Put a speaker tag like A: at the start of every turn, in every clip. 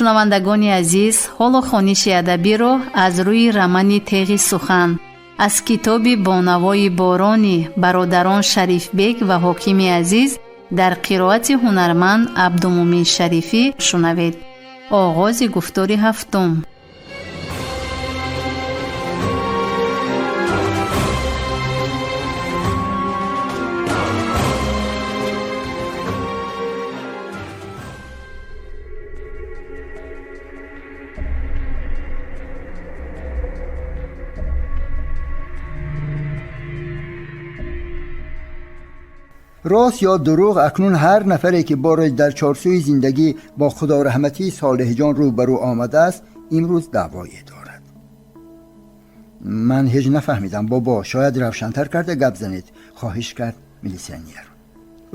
A: Шунавандагони азиз, ҳоло хониши адабиро аз рӯи романи Теғи сухан аз китоби Бо навои борони бародарон Шарифбек ва Ҳокими Азиз дар қироати ҳунарманд Абдумӯмин Шарифӣ шунавед. Оғози гуфтори ҳафтум.
B: Рост ё дурӯғ, акнун ҳар нафаре ки боре дар чорсӯи зиндагӣ бо худораҳматии Солеҳҷон рӯбарӯ омадааст, имрӯз даъвое дорад. Ман ҳеҷ нафаҳмидам, бобо, шояд равшантар карда гап занед, хоҳиш кард милисионер.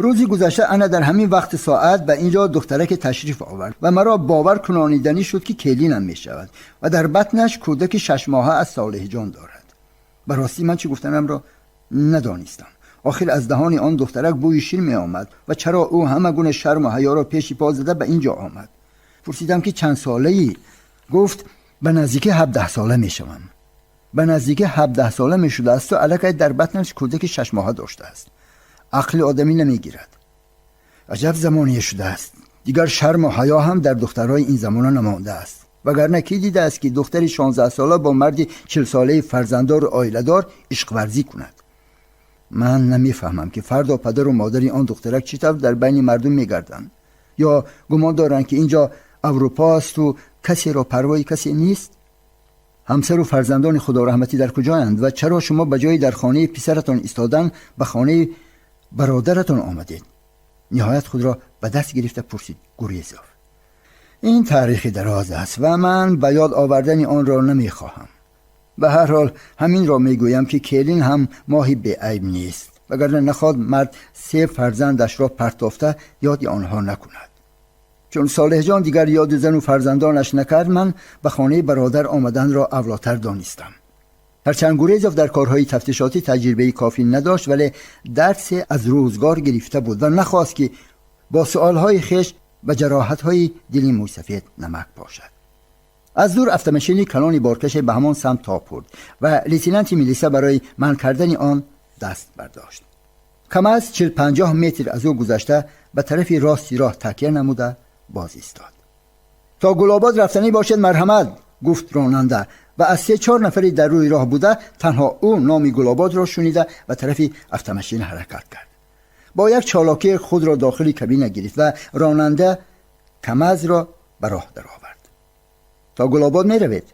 B: Рӯзи гузашта ана дар ҳамин вақти соат ба инҷо духтараке ташриф овард ва маро бовар кунониданӣ шуд, ки келинам мешавад ва дар батнаш кӯдаки шашмоҳа аз Солеҳҷон дорад. Ба ростӣ ман чӣ гуфтанамро надонистам. Охир аз даҳони он духтарак бӯи шир меомад ва чаро ӯ ҳама гуна шарму ҳаёро пеши по зада ба инҷо омад? Пурсидам, ки чанд солаӣ? Гуфт, ба наздики 17 сола мешавам. Ба наздики 17 сола мешудаасту аллакай дар батнаш кӯдаки шашмоҳа доштааст. Ақли одамӣ намегирад. Аҷаб замоне шудааст, дигар шарму ҳаё ҳам дар духтарҳои ин замона намондааст. Вагарна кӣ дидааст, ки духтари 16 сола бо марди 40-солаи фарзандору оиладор ишқварзӣ кунад? Ман намефаҳмам, ки фардо падару модари он духтарак чӣ тавр дар байни мардум мегарданд, ё гумон доранд, ки инҷо Аврупо асту касеро парвои касе нест. Ҳамсару фарзандони худораҳматӣ дар куҷоянд ва чаро шумо ба ҷои дар хонаи писаратон истодан ба хонаи бародаратон омадед? Ниҳоят худро ба даст гирифта пурсид Гурезов. Ин таърихи дароз аст ва ман ба ёд овардани онро намехоҳам. Ба ҳар ҳол ҳаминро мегӯям, ки келин ҳам моҳи беайб нест, вагарна наход мард се фарзандашро партофта ёди онҳо накунад. Чун Солеҳҷон дигар ёди зану фарзандонаш накард, ман ба хонаи бародар омаданро авлотар донистам. Ҳарчанд Гурезов дар корҳои тафтишотӣ таҷрибаи кофӣ надошт, вале дарсе аз рӯзгор гирифта буд ва нахост, ки бо суолҳои хеш ба ҷароҳатҳои дили мӯйсафед намак пошад. Аз дур автомашини калони боркаше ба ҳамон самт тоб хӯрд ва лейтенанти милиса барои манъ кардани он даст бардошт. КамАЗ 40-50 метр аз ӯ гузашта, ба тарафи рости роҳ такя намуда боз истод. То Гулобод рафтанӣ бошед, марҳамат, гуфт ронанда ва аз се чор нафари дар рӯи роҳ буда танҳо ӯ номи Гулободро шунида ба тарафи автомашина ҳаракат кард. Бо як чолокӣ худро дохили кабина гирифт ва ронанда КамАЗро ба роҳ даровард. То Гулобод меравед?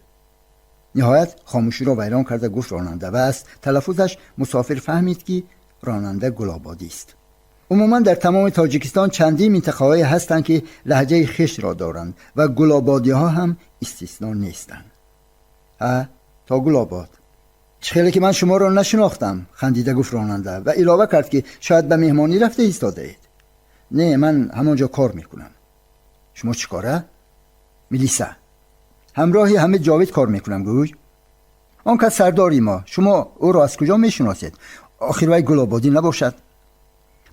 B: Ниҳоят хомӯширо вайрон карда гуфт ронанда ва аз талаффузаш мусофир фаҳмид, ки ронанда гулободист. Умуман дар тамоми Тоҷикистон чандин минтақаҳое ҳастанд, ки лаҳҷаи хешро доранд ва гулободиҳо ҳам истисно нестанд. Ҳа, то Гулобод. Чӣ хеле ки ман шуморо нашинохтам, хандида гуфт ронанда ва илова кард, ки шояд ба меҳмонӣ рафта истодаед. Не, ман ҳамон ҷо кор мекунам. Шумо чӣ кора? Милиса. Ҳамроҳи Ҳамид Ҷовид кор мекунам, гӯй. Он кас сардори мо. Шумо ӯро аз куҷо мешиносед? Охир вай гулободӣ набошад?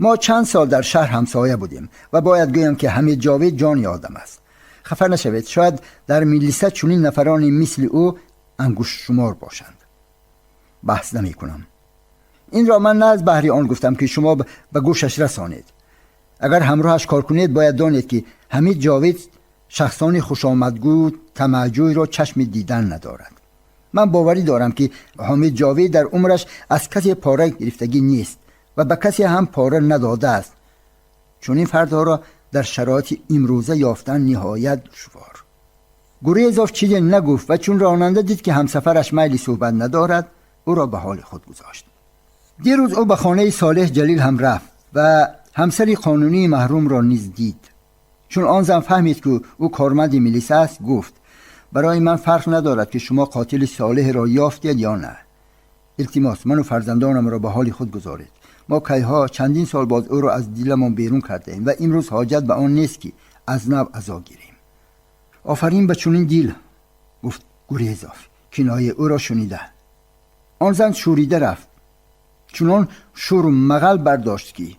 B: Мо чанд сол дар шаҳр ҳамсоя будем ва бояд гӯям, ки Ҳамид Ҷовид ҷони одам аст. Хафа нашавед, шояд дар милиса чунин нафарони мисли ӯ ангуштшумор бошанд. Баҳс намекунам. Инро ман на аз баҳри он гуфтам, ки шумо ба гӯшаш расонед. Агар ҳамроҳаш кор кунед, бояд донед, ки Ҳамид Ҷовид шахсони хушомадгӯ тамаъҷӯйро чашми дидан надорад. Ман боварӣ дорам, ки Ҳомид Ҷовид дар умраш аз касе пора гирифтагӣ нест ва ба касе ҳам пора надодааст. Чунин фардҳоро дар шароити имрӯза ёфтан ниҳоят душвор. Гурезов чизе нагуфт ва чун ронанда дид, ки ҳамсафараш майли суҳбат надорад, ӯро ба ҳоли худ гузошт. Дирӯз ӯ ба хонаи Солеҳ Ҷалил ҳам рафт ва ҳамсари қонунии маҳрумро низ дид. Чун он зан фаҳмид, ки ӯ корманди милиса аст, гуфт: барои ман фарқ надорад, ки шумо қотили Солеҳро ёфтед ё на. Илтимос, ману фарзандонамро ба ҳоли худ гузоред. Мо кайҳо чандин сол боз ӯро аз диламон берун кардаем ва имрӯз ҳоҷат ба он нест, ки аз нав азо гирем. Офарин ба чунин дил, гуфт Гурезов кинояи ӯро шунида. Он зан шӯрида рафт. Чунон шӯру мағал бардошт, ки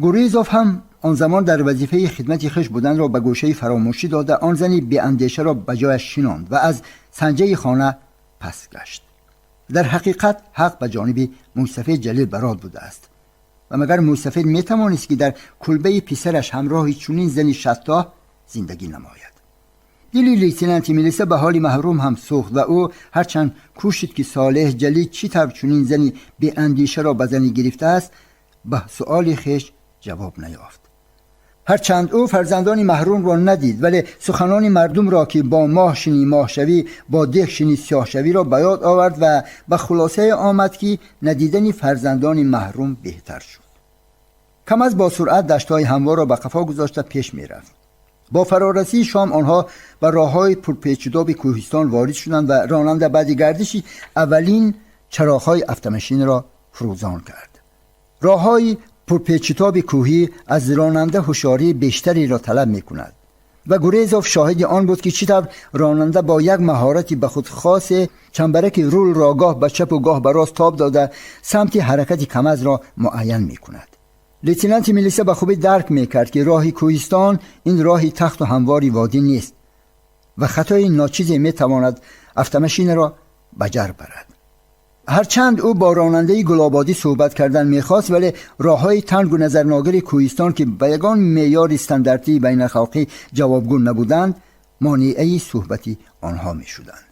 B: Гурезов ҳам он замон дар вазифаи хидмати хеш буданро ба гӯшаи фаромӯшӣ дода, он зани беандешаро ба ҷояш шинонд ва аз санҷаи хона пас гашт. Дар ҳақиқат ҳақ ба ҷониби мӯйсафед Ҷалил Барот будааст ва магар мӯйсафед метавонист, ки дар кулбаи писараш ҳамроҳи чунин зани шаттоҳ зиндагӣ намояд. Дили лейтенанти милиса ба ҳоли маҳрум ҳам сӯхт ва ӯ ҳарчанд кӯшид, ки Солеҳ Ҷалил чӣ тавр чунин зани беандешаро ба занӣ гирифтааст, ба суоли хеш ҷавоб наёфт. Ҳарчанд ӯ фарзандони маҳрумро надид, вале суханони мардумро, ки бо моҳ шинӣ моҳ шавӣ, бо деҳ шинӣ сиёҳ шавиро ба ёд овард ва ба хулосае омад, ки надидани фарзандони маҳрум беҳтар шуд. Камаз бо суръат даштҳои ҳамворро ба қафо гузошта пеш мерафт. Бо фарорасии шом онҳо ба роҳҳои пурпечудоби кӯҳистон ворид шуданд ва ронанда баъди гардиши аввалин чароғҳои автомашинро фурӯзон кард. Роҳҳои пурпечутоби кӯҳӣ аз ронанда ҳушёрии бештареро талаб мекунад ва Гурезов шоҳиди он буд, ки чӣ тавр ронанда бо як маҳорати ба худ хосе чамбараки рулро гоҳ ба чапу гоҳ ба рост тоб дода, самти ҳаракати камазро муайян мекунад. Лейтенанти милиса ба хубӣ дарк мекард, ки роҳи кӯҳистон ин роҳи тахту ҳамвори водӣ нест ва хатои ночизе метавонад автомашинаро ба ҷар барад. Ҳарчанд ӯ бо ронандаи Гулободӣ суҳбат кардан мехост, вале роҳҳои тангу назарногири кӯҳистон, ки ба ягон меъёри стандартии байналхалқӣ ҷавобгӯ набуданд, монеаи суҳбати онҳо мешуданд.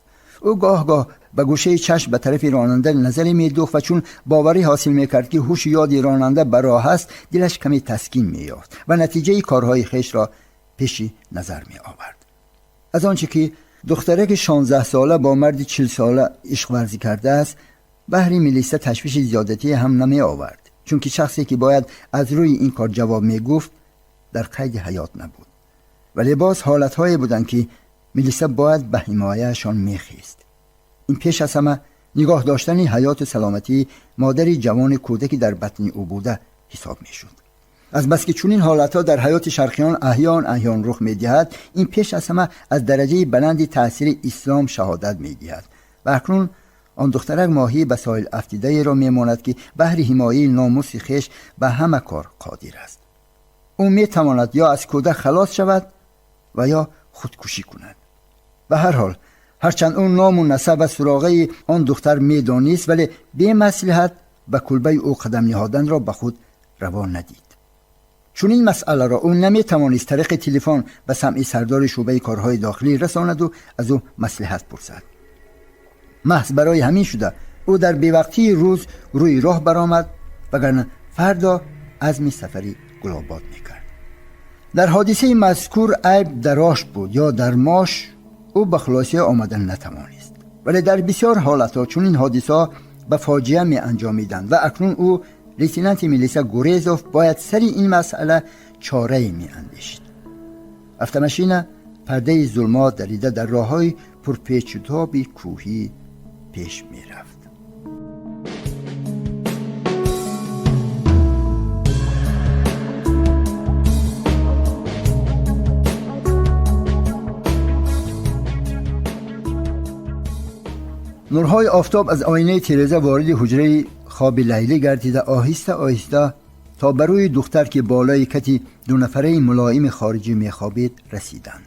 B: Ӯ гоҳ-гоҳ ба гӯшаи чашм ба тарафи ронанда назаре медӯхт ва чун боварӣ ҳосил мекард, ки ҳушу ёди ронанда ба роҳ аст, дилаш каме таскин меёфт ва натиҷаи корҳои хешро пеши назар меовард. Аз он чӣ ки духтараки 16 сола бо марди 40 сола ишқварзӣ кардааст, баҳри милиса ташвиши зиёдатӣ ҳам намеовард, чунки шахсе, ки бояд аз рӯи ин кор ҷавоб мегуфт, дар қайди ҳаёт набуд. Вале боз ҳолатҳое буданд, ки милиса бояд ба ҳимояашон мехест. Ин пеш аз ҳама нигоҳ доштани ҳаёту саломатии модари ҷавони кӯдаки дар батни ӯ буда ҳисоб мешуд. Азбаски чунин ҳолатҳо дар ҳаёти шарқиён аҳён аҳён рух медиҳад, ин пеш аз ҳама аз дараҷаи баланди таъсири ислом шаҳодат медиҳад. Ва акнун он духтарак моҳии ба соҳил афтидаеро мемонад, ки баҳри ҳимояи номуси хеш ба ҳама кор қодир аст. Ӯ метавонад ё аз кӯдак халос шавад ва ё худкушӣ кунад. Ба ҳар ҳол, ҳарчанд ӯ ному насаб ва суроғаи он духтар медонист, вале бемаслиҳат ба кулбаи ӯ қадам ниҳоданро ба худ раво надид. Чунин масъаларо ӯ наметавонист тариқи телефон ба самъи сардори шӯъбаи корҳои дохилӣ расонаду аз ӯ маслиҳат пурсад. Маҳз барои ҳамин шуда ӯ дар бевақтии рӯз рӯи роҳ баромад, вагарна фардо азми сафари Гулобод мекард. Дар ҳодисаи мазкур айб дар ош буд ё дар мош, ӯ ба хулосия омадан натавонист, вале дар бисёр ҳолатҳо чунин ҳодисаҳо ба фоҷиа меанҷомиданд ва акнун ӯ, лейтенанти милиса Гурезов, бояд сари ин масъала чорае меандешид. Автомашина пардаи зулмот дарида дар роҳҳои пурпечутоби кӯҳӣ пеш мерафт. Нурҳои офтоб аз оинаи тиреза вориди ҳуҷраи хоби Лайлӣ гардида, оҳиста оҳиста то ба рӯи духтар, ки болои кати дунафараи мулоими хориҷӣ мехобид, расиданд.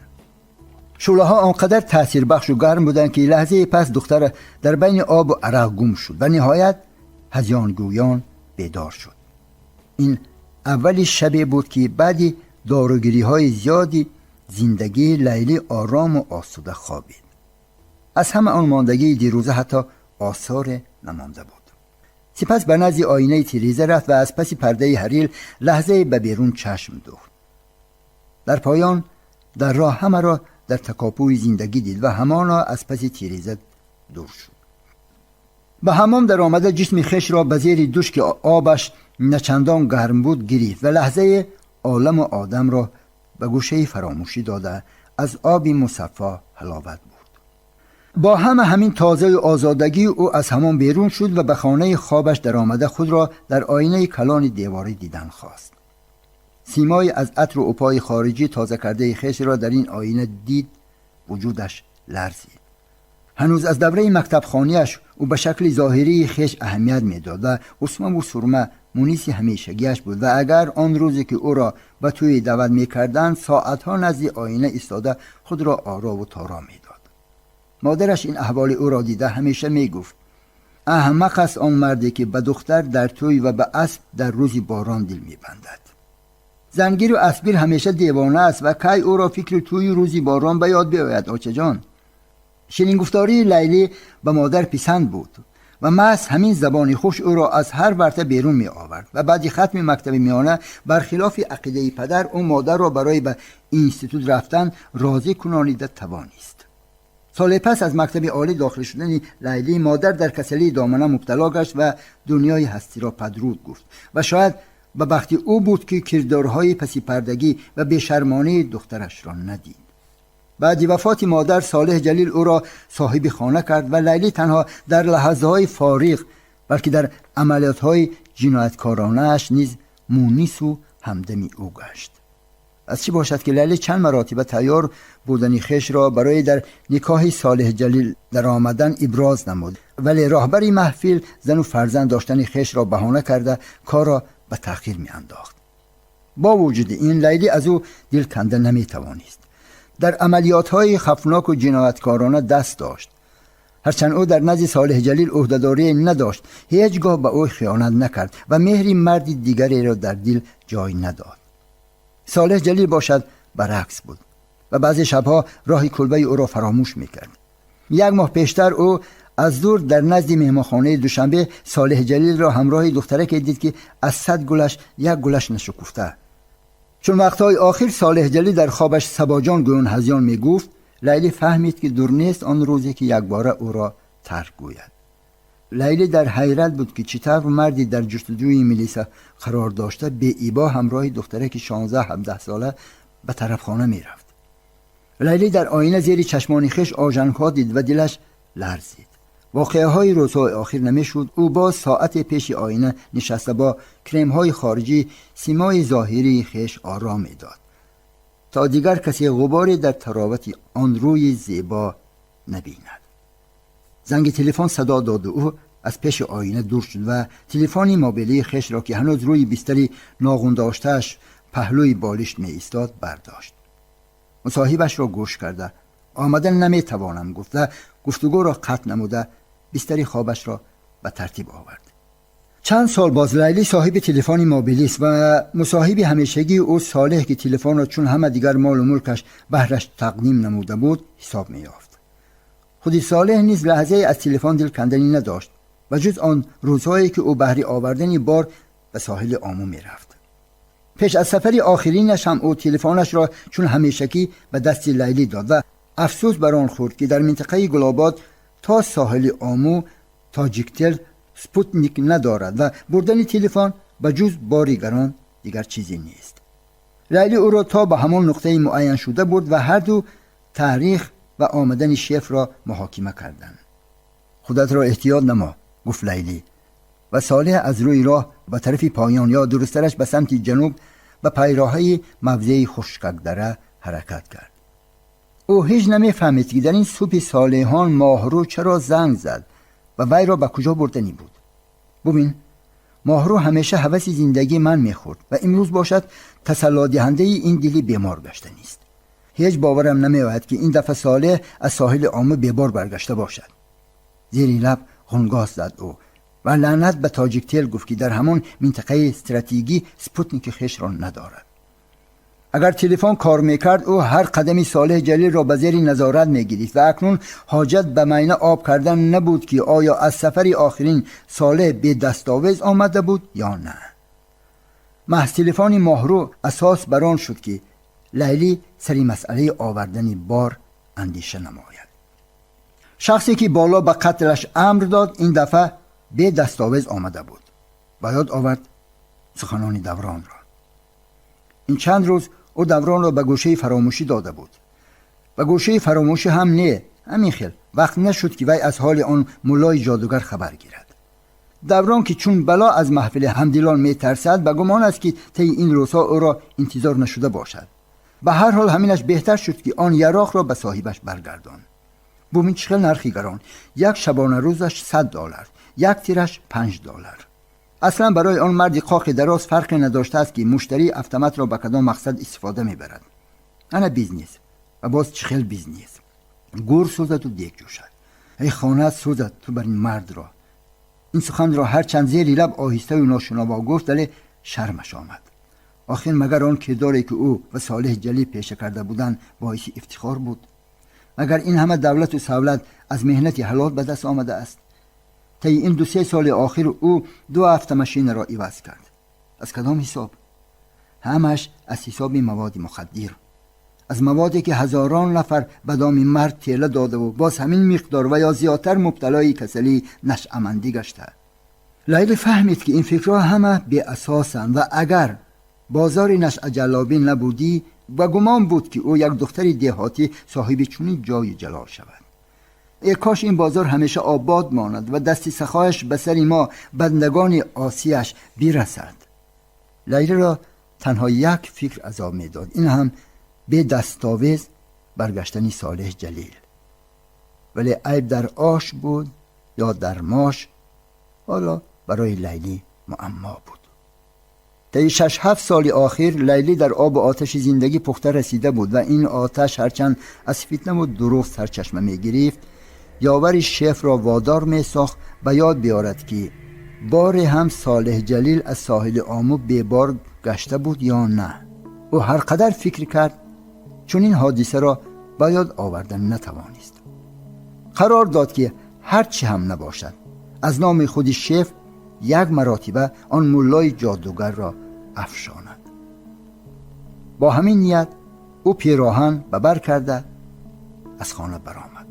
B: Шӯълаҳо он қадар таъсирбахшу гарм буданд, ки лаҳзаи пас духтар дар байни обу арақ гум шуд ва ниҳоят ҳазёнгӯён бедор шуд. Ин аввали шабе буд, ки баъди доругириҳои зиёди зиндагӣ Лайлӣ орому осуда хобид. Аз ҳама он мондагии дирӯза ҳатто осоре намонда буд. Сипас ба назди оинаи тиреза рафт ва аз паси пардаи ҳарир лаҳзае ба берун чашм духт. Дар поён дар роҳ ҳамаро дар такопӯи зиндагӣ дид ва ҳамоно аз паси тиреза дур шуд. Ба ҳаммом даромада, ҷисми хешро ба зери душ, ки обаш начандон гарм буд, гирифт ва лаҳзаи оламу одамро ба гӯшаи фаромӯшӣ дода, аз оби мусаффо ҳаловат бурд. Бо ҳама ҳамин тозаю озодагӣ ӯ аз ҳаммом берун шуд ва ба хонаи хобаш даромада, худро дар оинаи калони деворӣ дидан хост. Симои аз атру упои хориҷӣ тоза кардаи хешро дар ин оина дид, вуҷудаш ларзид. Ҳанӯз аз давраи мактабхониаш ӯ ба шакли зоҳирии хеш аҳамият медод ва усмаву сурма муниси ҳамешагиаш буд ва агар он рӯзе ки ӯро ба тӯй даъват мекарданд, соатҳо назди оина истода худро орову торо медод. Модараш ин аҳволи ӯро дида ҳамеша мегуфт: аҳмақ аст он марде ки ба духтар дар тӯй ва ба асп дар рӯзи борон дил мебандад. Зангиру аспгир ҳамеша девона аст ва кай ӯро фикри тӯю рӯзи борон ба ёд биояд, очаҷон. Ширингуфтории Лайлӣ ба модар писанд буд ва маҳз ҳамин забони хуш ӯро аз ҳар варта берун меовард ва баъди хатми мактаби миёна, бархилофи ақидаи падар, ӯ модарро барои ба институт рафтан розӣ кунонида тавонист. Соле пас аз мактаби олӣ дохил шудани Лайлӣ, модар дар касалии домана мубтало гашт ва дунёи ҳастиро падруд гуфт ва шояд ба бахти ӯ буд, ки кирдорҳои пасипардагӣ ва бешармонии духтарашро надид. Баъди вафоти модар Солеҳ Ҷалил ӯро соҳиби хона кард ва Лайлӣ танҳо дар лаҳзаҳои фориғ, балки дар амалиётҳои ҷинояткоронааш низ мунису ҳамдами ӯ гашт. Аз чӣ бошад, ки Лайлӣ чанд маротиба тайёр будани хешро барои дар никоҳи Солеҳ Ҷалил даромадан иброз намуд, вале роҳбари маҳфил зану фарзанд доштани хешро баҳона карда корро ба таъхир меандохт. Бо вуҷуди ин, Лайлӣ аз ӯ дил канда наметавонист. Дар амалиётҳои хафноку ҷинояткорона даст дошт. Ҳарчанд ӯ дар назди Солеҳ Ҷалил ӯҳдадорие надошт, ҳеҷ гоҳ ба ӯ хиёнат накард ва меҳри марди дигареро дар дил ҷой надод. Солеҳ Ҷалил бошад, баръакс буд ва баъзе шабҳо роҳи кулбаи ӯро фаромӯш мекард. Як моҳ пештар ӯ аз дур дар назди меҳмонхонаи Душанбе Солеҳ Ҷалилро ҳамроҳи духтараке дид, ки аз 100 гулаш як гулаш нашукуфта. Чун вақтҳои охир Солеҳ Ҷалил дар хобаш Сабоҷон гӯён ҳазён мегуфт, Лайлӣ фаҳмид, ки дур нест он рӯзе, ки якбора ӯро тарк гӯяд. Лайлӣ дар ҳайрат буд, ки чӣ тавр марди дар ҷустуҷӯи милиса қарор дошта беибо ҳамроҳи духтараки 16-17 сола ба тарафхона мерафт. Лайлӣ дар оина зери чашмони хеш ожангҳо дид ва дилаш ларзид. Воқеаҳои рӯзҳои охир намешуд ӯ боз соате пеши оина нишаста бо кремҳои хориҷӣ симои зоҳирии хеш ором медод, то дигар касе ғуборе дар таровати он рӯи зебо набинад. Занги телефон садо доду ӯ аз пеши оина дур шуд ва телефони мобилии хешро, ки ҳанӯз рӯи бистари ноғундоштааш паҳлӯи болишт меистод, бардошт. Мусоҳибашро гӯш карда, омадан наметавонам гуфта, гуфтугӯро қатъ намуда, бистари хобашро ба тартиб овард. Чанд сол боз Лайлӣ соҳиби телефони мобилист ва мусоҳиби ҳамешагии ӯ Солеҳ, ки телефонро чун ҳама дигар молу мулкаш баҳраш тақдим намуда буд, ҳисоб меёфт. Худи Солеҳ низ лаҳзае аз телефон дил канданӣ надошт, ба ҷуз он рӯзҳое, ки ӯ баҳри овардани бор ба соҳили Омӯ мерафт. Пеш аз сафари охиринаш ҳам ӯ телефонашро чун ҳамешагӣ ба дасти Лайлӣ дод ва афсӯс бар он хӯрд, ки дар минтақаи Гулобод то соҳили Омӯ Тоҷиктел спутник надорад ва бурдани телефон ба ҷуз бори гарон дигар чизе нест. Лайлӣ ӯро то ба ҳамон нуқтаи муайяншуда бурд ва ҳарду таърих ва омадани шефро муҳокима карданд. Худатро эҳтиёт намо, гуфт Лайлӣ, ва Солеҳ аз рӯи роҳ ба тарафи поён ё дурусттараш ба самти ҷануб ба пайроҳаи мавзеи Хушкакдара ҳаракат кард. Ӯ ҳеҷ намефаҳмид, ки дар ин субҳи солеҳон Моҳрӯ чаро занг зад ва вайро ба куҷо бурданӣ буд. Бубин, Моҳрӯ ҳамеша ҳаваси зиндагии ман мехӯрд ва имрӯз бошад тасаллодиҳандаи ин дили бемор гаштанист. Ҳеҷ боварам намеояд, ки ин дафъа Солеҳ аз соҳили Омӯ бебор баргашта бошад. Зери лаб ғунгос зад ӯ ва лаънат ба Тоҷиктел гуфт, ки дар ҳамон минтақаи стратегӣ спутники хешро надорад. Агар телефон кор мекард, ӯ ҳар қадами Солеҳ Ҷалилро ба зери назорат мегирифт ва акнун ҳоҷат ба майна об кардан набуд, ки оё аз сафари охирин Солеҳ бедастовез омада буд ё на. Маҳз телефони Моҳрӯ асос бар он шуд, ки Лайлӣ сари масъалаи овардани бор андеша намояд. Шахсе ки боло ба қатлаш амр дод, ин дафъа бе дастовез омада буд. Ба ёд овард суханони Давронро. Ин чанд рӯз ӯ Давронро ба гӯшаи фаромӯшӣ дода буд. Ба гӯшаи фаромӯшӣ ҳам не, ҳамин хел вақт нашуд, ки вай аз ҳоли он муллои ҷодугар хабар гирад. Даврон, ки чун бало аз маҳфили ҳамдилон метарсад, ба гумон аст, ки таи ин рӯзҳо ӯро интизор нашуда бошад. Ба ҳар ҳол, ҳаминаш беҳтар шуд, ки он яроқро ба соҳибаш баргардон. Бубин, чӣ хел нархи гарон: як шабонарӯзаш $100, як тираш $5. Аслан барои он марди қоқи дароз фарқе надоштааст, ки муштарӣ автоматро ба кадом мақсад истифода мебарад. Ана бизнес ва боз чӣ хел бизнес! Гур сӯзаду дег ҷӯшад. Эй, хонат сӯзад ту бар ин мардро! Ин суханро ҳарчанд зери лаб оҳиставу ношунаво гуфт, вале шармаш омад. Охир магар он кирдоре, ки ӯ ва Солеҳ Ҷалил пеша карда буданд, боиси ифтихор буд? Магар ин ҳама давлату савлат аз меҳнати ҳалол ба даст омадааст? Таи ин 2-3 соли охир ӯ ду автомашинаро иваз кард. Аз кадом ҳисоб? Ҳамаш аз ҳисоби маводи мухаддир, аз маводе, ки ҳазорон нафар ба доми марг тела додаву боз ҳамин миқдор ва ё зиёдтар мубталои касалии нашъамандӣ гашта. Лайли фаҳмид, ки ин фикрҳо ҳама беасосанд ва агар бозори нашъаҷаллобӣ набудӣ, ба гумон буд, ки ӯ як духтари деҳотӣ соҳиби чунин ҷои ҷалол шавад. Э кош ин бозор ҳамеша обод монад ва дасти сахояш ба сари мо, бандагони осияш, бирасад. Лайлиро танҳо як фикр азоб медод, ин ҳам бе дастовез баргаштани Солеҳ Ҷалил. Вале айб дар ош буд ё дар мош, ҳоло барои Лайлӣ муаммо буд. Таи 6-7 соли охир Лайлӣ дар обу оташи зиндагӣ пухта расида буд ва ин оташ ҳарчанд аз фитнаву дурӯғ сарчашма мегирифт, ёвари шефро водор месохт ба ёд биёрад, ки боре ҳам Солеҳ Ҷалил аз соҳили Омӯ бебор гашта буд ё на. Ӯ ҳар қадар фикр кард, чунин ҳодисаро ба ёд овардан натавонист. Қарор дод, ки ҳар чӣ ҳам набошад, аз номи худи шеф як маротиба он муллои ҷодугарро афшонад. Бо ҳамин ният ӯ пироҳан ба бар карда аз хона баромад.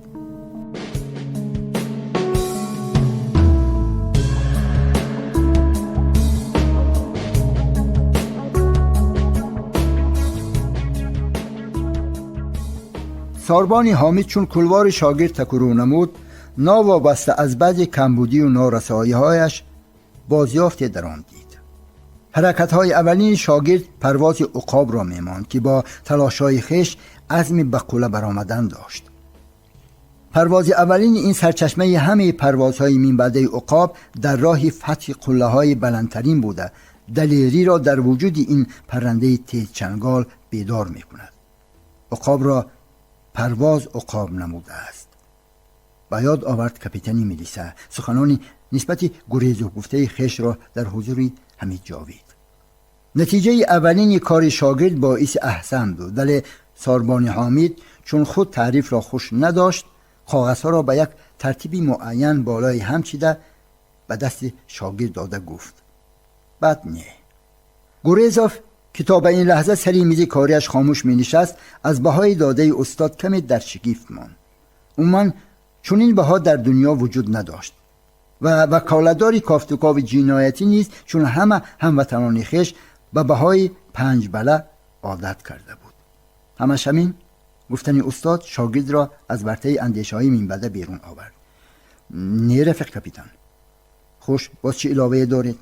B: Сорбони Ҳомид чун кулвори шогирд такурӯ намуд, новобаста аз баъзе камбудию норасоиҳояш бозёфте дар он дид. Ҳаракатҳои аввалини шогирд парвози уқобро мемонд, ки бо талошҳои хеш азми ба қулла баромадан дошт. Парвози аввалини ин сарчашмаи ҳамаи парвозҳои минбаъдаи уқоб дар роҳи фатҳи қуллаҳои баландтарин буда, далериро дар вуҷуди ин паррандаи тезчангол бедор мекунад. Уқобро парвоз уқоб намудааст. Ба ёд овард капитани милиса суханони нисбати гурезу гуфтаи хешро дар ҳузури Ҳамид Ҷовид. Натиҷаи аввалини кори шогирд боиси аҳсан буд, вале сорбони Ҳомид чун худ таърифро хуш надошт, коғазҳоро ба як тартиби муайян болои ҳам чида ба дасти шогирд дода гуфт: «Бад не». Гурезов, ки то ба ин лаҳза сари мизи кориаш хомӯш менишаст, аз баҳои додаи устод каме дар шигифт монд. Умуман чунин баҳо дар дунё вуҷуд надошт ва ваколатдори кофтукови ҷиноятӣ низ чун ҳама ҳамватанони хеш ба баҳои 5 бала одат карда буд. Ҳамаш ҳамин гуфтани устод шогирдро аз вартаи андешаҳои минбаъда берун овард. «Не, рафиқ капитан». «Хуш, боз чӣ иловае доред?»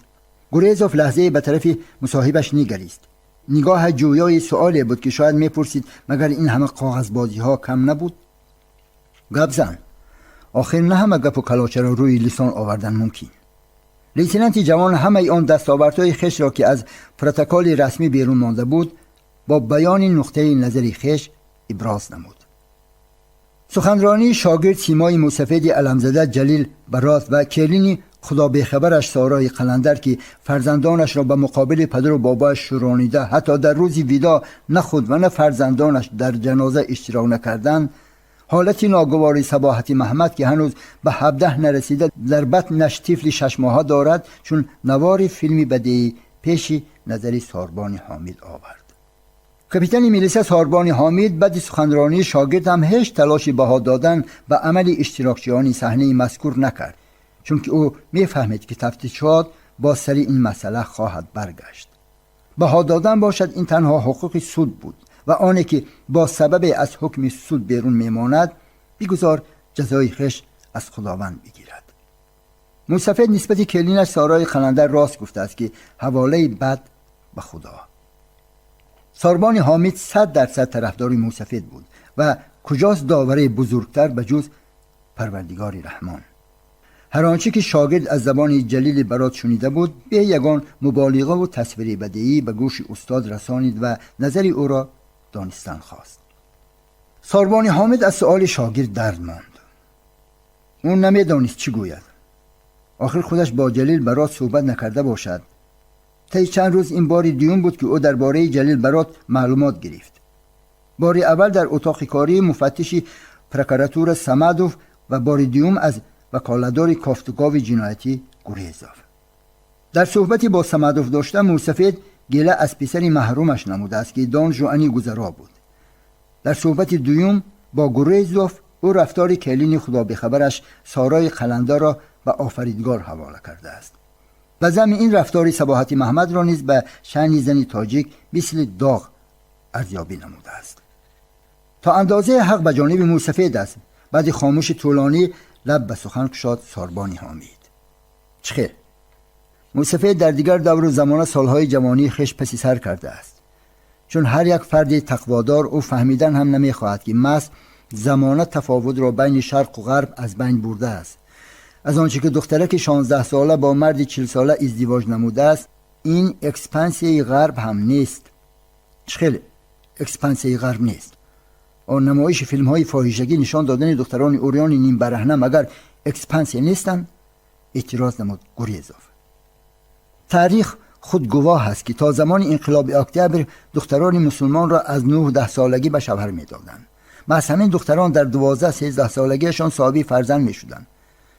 B: Гурезов лаҳзае ба тарафи мусоҳибаш нигарист. Нигоҳ ҷӯёи суоле буд, ки шояд мепурсид: магар ин ҳама коғазбозиҳо кам набуд? «Гап зан, охир на ҳама гапу калочаро рӯи лисон овардан мумкин». Лейтенанти ҷавон ҳамаи он дастовардҳои хешро, ки аз протоколи расмӣ берун монда буд, бо баёни нуқтаи назари хеш иброз намуд. Суханронии шогирд симои мусафеди аламзада Ҷалил Барот ва келини худобехабараш Сорои Қаландар, ки фарзандонашро ба муқобили падару бобояш шӯронида, ҳатто дар рӯзи видо на худ ва на фарзандонаш дар ҷаноза иштирок накарданд, ҳолати ногувори Сабоҳати Маҳмад, ки ҳанӯз ба 17 нарасида, дар батнаш тифли 6 моҳа дорад, чун навори филми бадеӣ пеши назари Сорбони Ҳомид овард. Капитани милиса Сорбони Ҳомид баъди суханронии шогирд ҳам ҳеҷ талоши баҳо додан ба амали иштирокчиёни саҳнаи мазкур накард, чунки ӯ мефаҳмид, ки тафтишот бо сари ин масъала хоҳад баргашт. Баҳо додан бошад, ин танҳо ҳуқуқи суд буд ва оне ки бо сабабе аз ҳукми суд берун мемонад, бигузор ҷазои хеш аз Худованд бигирад. Мусафед нисбати келинаш Сорои Қаландар рост гуфтааст, ки ҳаволаи бад ба Худо. Сорбони Ҳомид 100% тарафдори мусафед буд ва куҷост довараи бузургтар ба ҷуз Парвардигори Раҳмон? Ҳар он чӣ ки шогирд аз забони Ҷалили Барот шунида буд, бе ягон муболиға ва тасвири бадеӣ ба гӯши устод расонид ва назари ӯро донистан хост. Сорбони Ҳомид аз суоли шогирд дард монд. Ӯ намедонист чӣ гӯяд. Охир худаш бо Ҷалил Барот суҳбат накарда бошад. Таи чанд рӯз ин бори дуюм буд, ки ӯ дар бораи Ҷалил Барот маълумот гирифт. Бори аввал дар утоқи кории муфаттиши прокуратура Самадов ва бори дуюм аз ваколатдори кофтукови ҷиноятӣ Гурезов. Дар суҳбате бо Самадов дошта, мӯйсафед гила аз писари маҳрумаш намудааст, ки Дон Жуани гузаро буд. Дар суҳбати дуюм бо Гурезов ӯ рафтори келини худобехабараш Сорои Қаландарро ба офаридгор ҳавола кардааст. Ба замми ин рафтори Сабоҳати Маҳмадро низ ба шаъни зани тоҷик мисли доғ арзёбӣ намудааст. То андозаи ҳақ ба ҷониби мӯйсафед аст. Баъди хомӯши тӯлонӣ лаб ба сухан кушод Сорбони Ҳомид. Чӣ хел? Мӯйсафед дар дигар давру замона солҳои ҷавонии хеш паси сар кардааст. Чун ҳар як фарди тақводор, ӯ фаҳмидан ҳам намехоҳад, ки маҳз замона тафовутро байни шарқу ғарб аз байн бурдааст. Аз он чӣ ки духтараки 16-сола бо марди 40-сола издивоҷ намудааст, ин экспансияи ғарб ҳам нест. Чӣ хел экспансияи ғарб нест? Он намоиши филмҳои фоҳишагӣ, нишон додани духтарони урёни нимбараҳна магар экспансия нестанд? Эътироз намуд Гурезов. Таърих худ гувоҳ аст, ки то замони инқилоби октябр духтарони мусулмонро аз 9-10 солагӣ ба шавҳар медоданд. Маҳз ҳамин духтарон дар 12-13 солагиашон соҳиби фарзанд мешуданд.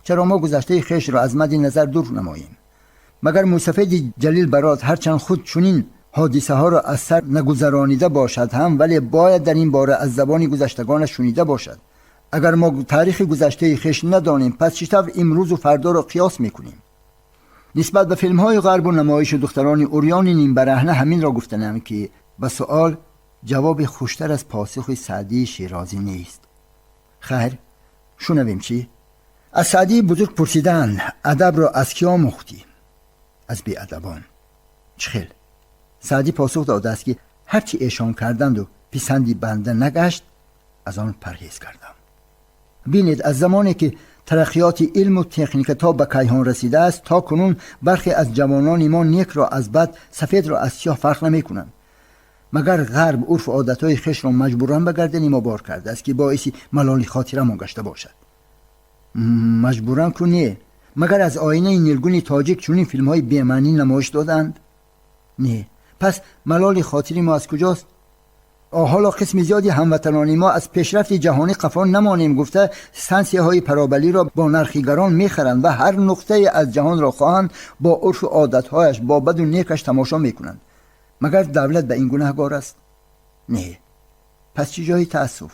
B: Чаро мо гузаштаи хешро аз мадди назар дур намоем? Магар мӯйсафеди Ҷалил Барот ҳарчанд худ чунин ҳодисаҳоро аз сар нагузаронида бошад ҳам, вале бояд дар ин бора аз забони гузаштагонаш шунида бошад. Агар мо таърихи гузаштаи хеш надонем, пас чӣ тавр имрӯзу фардоро қиёс мекунем? Нисбат ба филмҳои ғарбу намоиши духтарони урёни нимбараҳна ҳаминро гуфтанам, ки ба суол ҷавоби хуштар аз посухи Саъдии Шерозӣ нест. Хайр, шунавем чӣ? Аз Саъдии бузург пурсидаанд: «Адабро аз кӣ омӯхтӣ?» «Аз беадабон». «Чӣ хел?» Саъдӣ посух додааст, ки ҳарчи эшон карданду писанди банда нагашт, аз он парҳез кардам. Бинед, аз замоне ки тараққиёти илму техника то ба кайҳон расидааст, то кунун бархе аз ҷавонони мо некро аз бад, сафедро аз сиёҳ фарқ намекунанд. Магар ғарб урфу одатҳои хешро маҷбуран ба гардани мо бор кардааст, ки боиси малоли хотирамон гашта бошад? Маҷбуран ку не. Магар аз оинаи нилгуни тоҷик чунин филмҳои бемаънӣ намоиш доданд? Не. Пас малоли хотири мо аз куҷост? Ҳоло қисми зиёди ҳамватанони мо аз пешрафти ҷаҳонӣ қафо намонем гуфта, стансияҳои паробалиро бо нархи гарон мехаранд ва ҳар нуқтае аз ҷаҳонро хоҳанд бо урфу одатҳояш, бо баду некаш тамошо мекунанд. Магар давлат ба ин гунаҳгор аст? Не. Пас чӣ ҷои таассуф?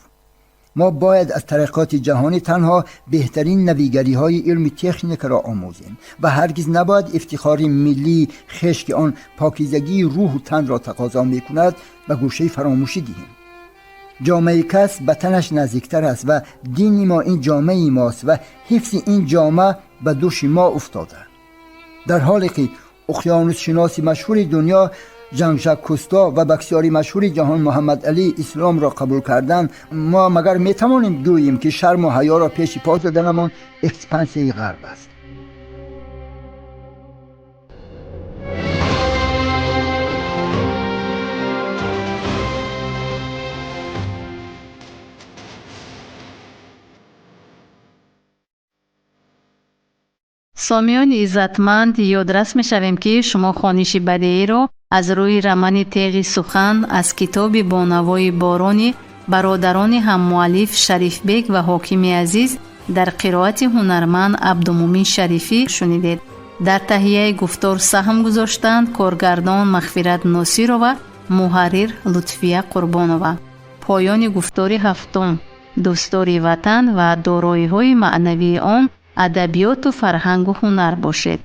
B: Мо бояд аз тараққиёти ҷаҳонӣ танҳо беҳтарин навигариҳои илми техникаро омӯзем ва ҳаргиз набояд ифтихори миллии хеш, ки он покизагии рӯҳу танро тақозо мекунад, ба гӯшаи фаромӯшӣ диҳем. Ҷомаи кас ба танаш наздиктар аст ва дини мо ин ҷомаи мост ва ҳифзи ин ҷома ба дӯши мо уфтода. Дар ҳоле ки уқёнусшиноси машҳури дунё Жан-Жак Кусто ва боксёри машҳури ҷаҳон Муҳаммад Алӣ исломро қабул карданд, мо магар метавонем гӯем, ки шарму ҳаёро пеши по заданамон экспансияи ғарб аст?
A: Сомиёни иззатманд, ёдрас мешавем, ки шумо хониши бадеиро аз рӯи романи «Теғи сухан» аз китоби «Бо навои борони» бародарони ҳаммуаллиф Шарифбек ва Ҳокими Азиз дар қироати ҳунарманд Абдумумин Шарифӣ шунидед. Дар таҳияи гуфтор саҳм гузоштанд коргардон Мағфират Носирова, муҳаррир Лутфия Қурбонова. Поёни гуфтори ҳафтум. Дӯстдори ватан ва дороиҳои маънавии он, адабиёту фарҳангу ҳунар бошед.